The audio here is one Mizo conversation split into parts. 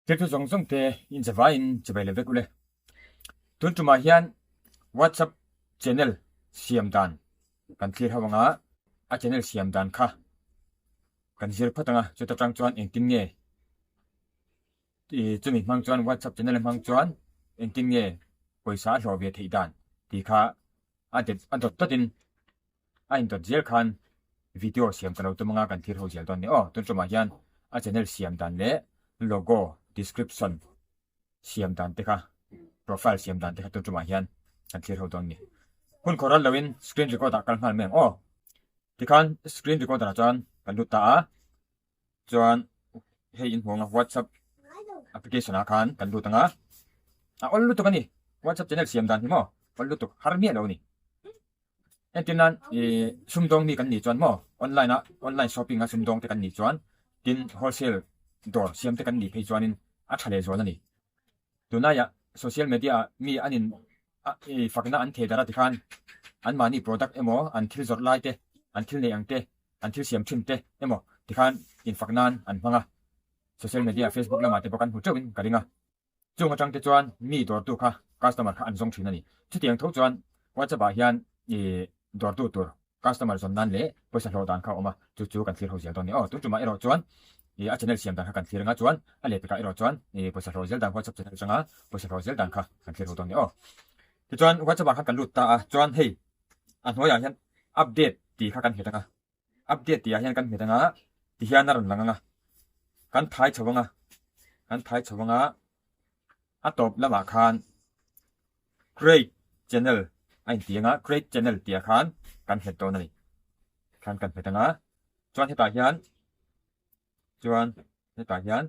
Thilthu zawng zawng te inzavaiin chibai leh vek ule. Tun tumah hian WhatsApp channel siam dan kan thlir ho anga a channel siam dan kha kan zir phawt anga chuta tang chuan engtin nge chumi hmang chuan WhatsApp channel hmang chuan engtin nge pawisa a hlawh ve theih dan tih kha a dawt dawtin A indawt zel khan video siam ka lo tum anga kan thlir ho zel dawn ni aw. Tun tumah hian a channel siam dan leh logo, description siam dan te kha, profile siam dan te kha tun tumah hian kan thlir ho dawn ni. Hun khawh ral loin screen record ah kal nghal mai ang aw. Tikhan screen recorder ah chuan kan lut ta a, chuan hei in hmuh anga WhatsApp application ah khan kan lut anga a awl lutuk a ni. WhatsApp channel siam dan hi maw awl lutuk har miah lo a ni. Entir nan ih sumdawng mi kan nih chuan maw online a online shopping a sumdawng te kan nih chuan tin wholesale dawr siam te kan nih phei chuanin a tha leh zual a ni. Tunlaiah social media ah mi an in ih fakna an thei darh a tikhan anmahni product emaw an thil zawrh lai te an thil neih ang te an thil siam thin te emaw tikhan infak nan an hmang a social media facebook lamah te pawh kan hmu teuhin ka ring a. Chung atang te chuan mi dawrtu kha customer kha an zawng thin a ni. Chutiang tho chuan WhatsApp ah hian i dawrtu tur customer zawn nan leh pawisa hlawh dan kha a awm a, chu chu kan thlir ho zel dawn a ni. Aw, tun tumah erawh chuan i a channel siam dan kha kan thlir anga chuan a lehpekah erawh chuan i pawisa hlawh zel dan WhatsApp channel atanga pawisa hlawh zel dan kha kan thlir ho dawn a ni. Aw, tichuan WhatsApp ah khan kan lut ta a, chuan hei a hnuaiah hian update tih kha kan hmet anga. Update tih ah hian kan hmet anga ti hian a rawn lang anga kan thai chho anga kan thai chho anga a tawp lamah khan create channel a inti anga create channel tih ah khan kan hmet dawn a ni khan kan hmet anga chuan hetah hian chuan hetah hian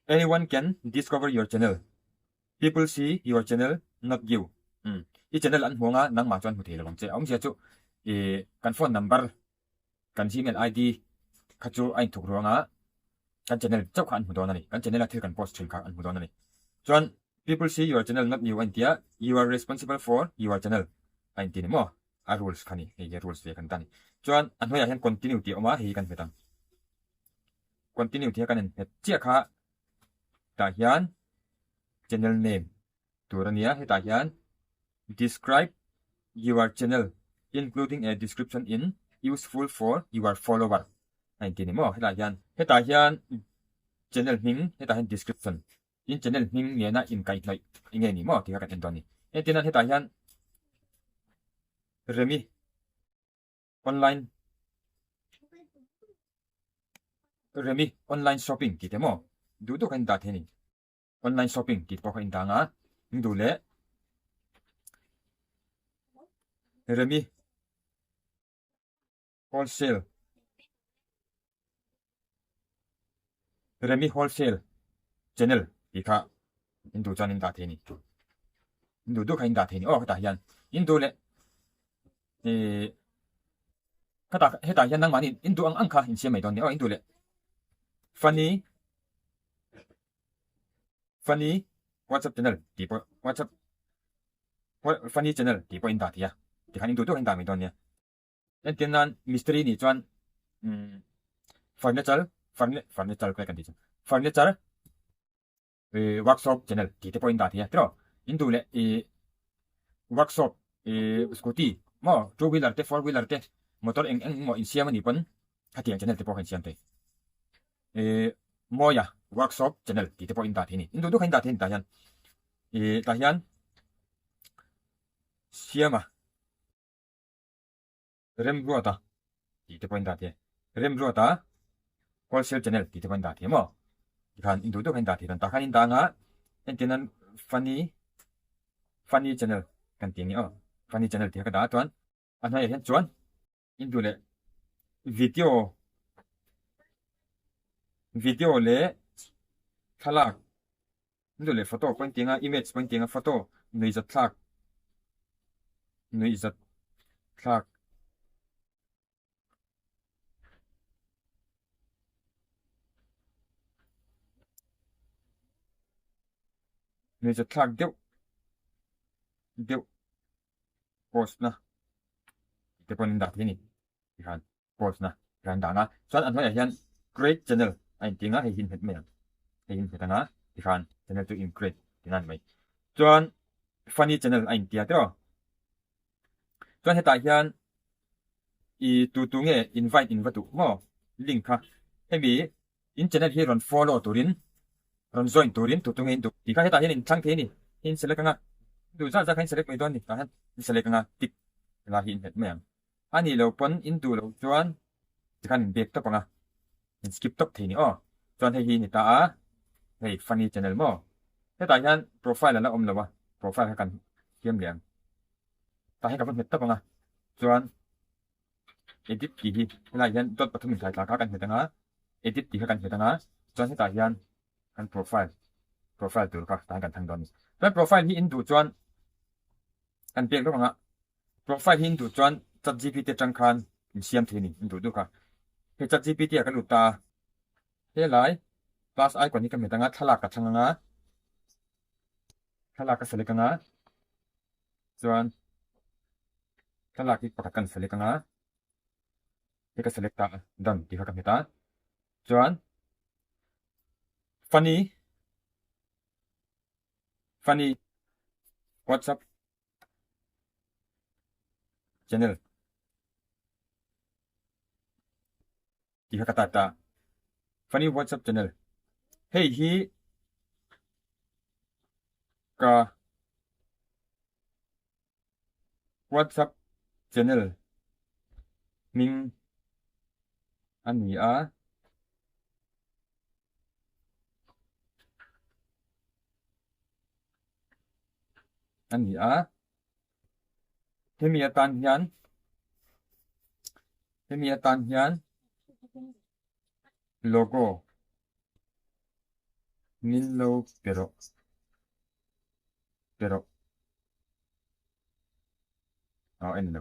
Anyone can discover your channel. People see your channel, not you. Umm. I channel an hmu anga nangmah chuan hmu thei lo ang che. A awmzia chu i kan phone number, kan gmail ID kha chu a inthuk ruang a, kan channel chauh kha an hmu dawn a ni. Kan channel a thil kan post thin kha an hmu dawn a ni. Chuan people see your channel not you a intia, you are responsible for your channel a inti ni maw? A rules kha ni. Hei hi rules ve kan ta ni. Chuan a hnuaiah hian continue tih a awm a, hei hi kan hmet ang. Continue tih a kan inhmet chiah kha tah hian channel name tur a nia hetah hian describe your channel including a description in useful for your follower a inti a ni maw hetah hian hetah hian channel hming hetah hian description in channel hming nena inkaihhnawih enge ni maw tih kha kan en dawn a ni entirnan hetah hian Remi Online Remi online shopping tih te maw duh duh kha in dah thei a ni. Online shopping tih te pawh kha in dang a, in duh leh Remi wholesale Remi wholesale channel tih kha in duh chuan in dah thei a ni. In duh duh kha in dah thei a ni aw hetah hian in duh leh ih khatah hetah hian nangmahni in duh ang ang kha in siam mai dawn a ni aw in duh leh funny funny whatsapp channel tih pawh whatsapp funny channel tih pawh in dah thei a tikhan in duh duh kha in dah mai dawn a nia. Entir nan mistiri nih chuan umm furniture furniture kan tih chu furniture ih workshop channel tih te pawh in dah thei a tiraw in duh leh ih workshop ih scooty maw two wheeler te four wheeler te motor eng eng emaw insiam anih pawn hetiang channel te pawh kha insiam thei ih mawia workshop channel tih te pawh in dah thei a ni in duh duh kha in dah thei a ni tah hian ih tah hian siama. Remruata tih te pawhin dah thei. Remruata Wholesale Channel tih te pawhin dah thei maw? Tikhan in duh duh kha in dah thei dan. Tah khan in dah anga entir nan Funny Funny Channel kan ti ang i aw. Funny Channel tih kha ka dah a chuan a hnuaiah hian chuan in duh leh video video leh thlalak Duh leh photo pawh in ti anga, image pawh in ti anga, photo nuihzat thlak, nuihzat thlak. Nuihzat thlak deuh deuh post na te pawh an in dah thei a ni tikhan. Post na kan dah ang a, chuan a hnuaiah hian create channel A inti anga hei hi in hmet mai ang. Hei hi in hmet anga tikhan channel chu in create tihna a ni mai. Chuan funny channel a intia tiraw. Chuan hetah hian i tu tu nge invite in va duh maw link kha hemi in channel hi rawn follow turin rawn join turin tu tu nge in duh tih kha hetah hian in thlang thei a ni. In select anga duh zat zat kha in select mai dawn a ni. Tah hian in select anga tick lai hi in hmet mai ang. A nih loh pawn in duh loh chuan tikhan in bek tawp ang a, in skip tawp thei ni aw. Chuan hei hi ni ta a, hei funny channel maw. Hetah hian profile a la awm lo a, profile kha kan siam leh ang. Tah hian ka va hmet tawp ang a, chuan edit tih hi helaiah hian dot pathum inthai tla kha kan hmet ang a, edit tih kha kan hmet ang a, chuan hetah hian kan profile profile tur kha tah hian kan thlang dawn a ni. Chuan profile hi in duh chuan kan pek lawk ang a. Profile hi in duh chuan chatgpt atang khan in siam thei a ni, in duh duh kha. Hei chatgpt ah ka lut ta a, helai plus icon hi ka hmet anga thlalak ka thlang anga, thlalak ka select anga, chuan thlalak hi pakhat kan select anga, hei ka select ta a, done tih kha ka hmet a, chuan funny funny whatsapp Channel tih kha ka type ta a. Funny WhatsApp channel hei hi ka WhatsApp channel hming a ni a. A ni a, hemi atan hian hemi atan hian logo min lo pe rawh pe rawh aw en lo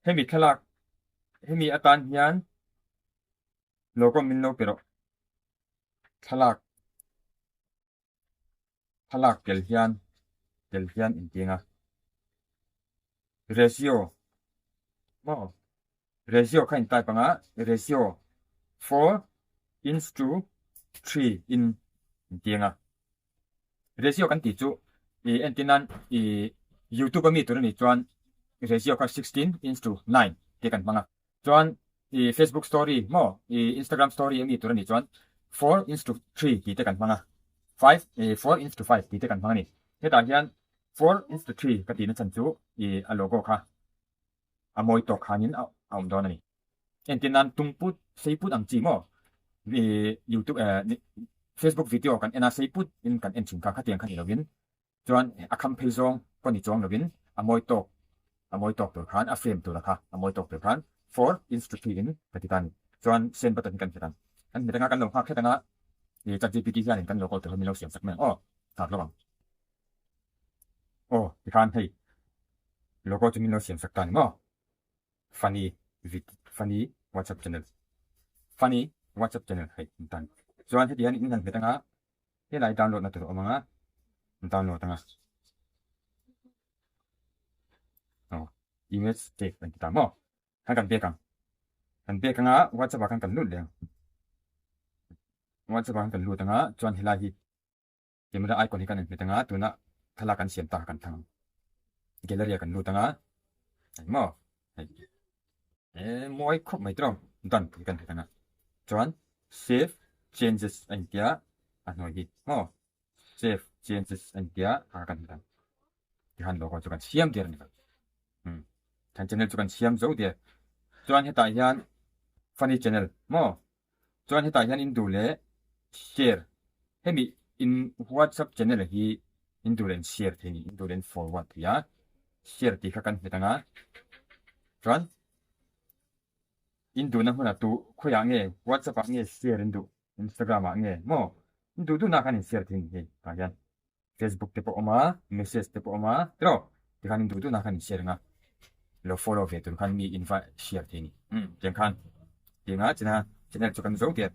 hemi thlalak hemi atan hian logo min lo pe rawh thlalak. Thlalak tel hian tel hian intiang a, ratio maw ratio kha in type ang a, ratio 4 inch to 3 in intiang a. Ratio kan tih chu i entir nan i youtube a mi tur a nih chuan ratio kha 16 inch to 9 tih kan hmang a. Chuan i Facebook story maw i Instagram story ami tur anih chuan 4 inch to 3 tih te kan hmang a, 5 i 4 inch to 5 tih te kan hmang a ni. Hetah hian 4 inch to 3 ka tihna chhan chu i a logo kha a mawi tawk khanin a awm dawn a ni. Entir nan tung put sei put ang chi maw i YouTube eh Facebook video kan en a sei put in kan en thin kha khatiang kha ni lovin Chuan a kham phei zawng pawh ni chuang lovin a mawi tawk a mawi tawk tur khan a frame tura kha a mawi tawk tur khan for instructee in ka ti ta a ni. Chuan send button hi kan hmet ang. Kan hmet anga kan lo nghak hret anga i chatgpt hianin kan lo call tur hi min lo siam sak mai ang aw nghak lo ang. Aw tikhan hei logo chu min lo siam sak ta a ni maw? Funny vid funny whatsapp channel funny whatsapp channel hei an tan. Chuan heti hian in han hmet anga Helai download na tur a awm ang a, download ang a. Aw, image save kan ti ta maw? Khan kan pek ang. Kan pek ang a, WhatsApp ah khan kan lut leh ang. WhatsApp ah khan kan lut ang a, chuan helai hi camera icon hi kan en hmet ang a, tuna thlalak kan siam ta kha kan thlang ang. Gallery ah kan lut ang a, hei maw? Hei. E mawi khawp mai tawng done tih kan hret ang a chuan save changes a intia a hnuai hi maw save changes a intia a kan hret ang tihan logo chu kan siam der a ni umm kan channel chu kan siam zo der chuan hetah hian funny channel maw Chuan hetah hian in duh leh share hemi in whatsapp channel hi in duh leh in share thei a ni, in duh leh in forward thei a, share tih kha kan hmet ang a, chuan in duhna hmunah tu khawiah nge whatsapp ah nge share in duh instagram ah nge maw in duh duhna khan in share thei a ni hei tah hian. Facebook te pawh awm a, message te pawh awm a, tiraw? Tikhan in duh duhna khan in share ang a, lo follow ve tur khan mi in va share thei a ni. Umm tiang khan tiang a china channel chu kan zo diat,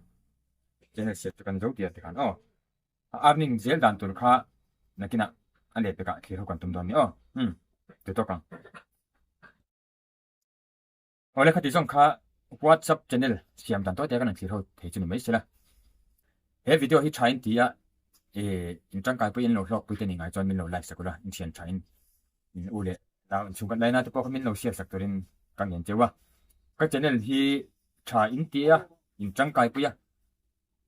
channel siam chu kan zo diat tikhan aw. A earning zel dan tur kha nakinah a leh pekah thlir ho kan tum dawn a ni aw. Umm ti tawk ang. Awle khati zawng kha. WhatsApp channel siam dan tawite kan han thlir ho thei chu ni mai sela. He video hi tha in ti a, in tangkai pawhin in lo hlawk pui te ni ngai chuan min lo like sak ula, in thian tha in in u leh nau in chhungkhat laina te pawh kha min lo share sak turin ka ngen cheu a. Ka channel hi tha in ti a, in tangkai pui a,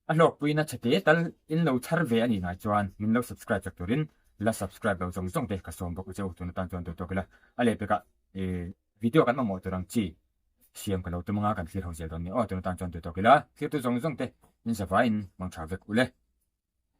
A hlawkpuina chhete tal in lo chhar ve a nih ngai chuan min lo subscribe chak turin la subscribe lo zawng zawng te ka sawm bawk a che u tun atan chuan duh tawk ila a lehpekah ih video kan mamawh tur ang chi siam ka lo tum anga kan thlir ho zel dawn nia aw tun atan chuan duh tawk ila thlir tu zawng zawng te in zavaiin mang tha vek ule.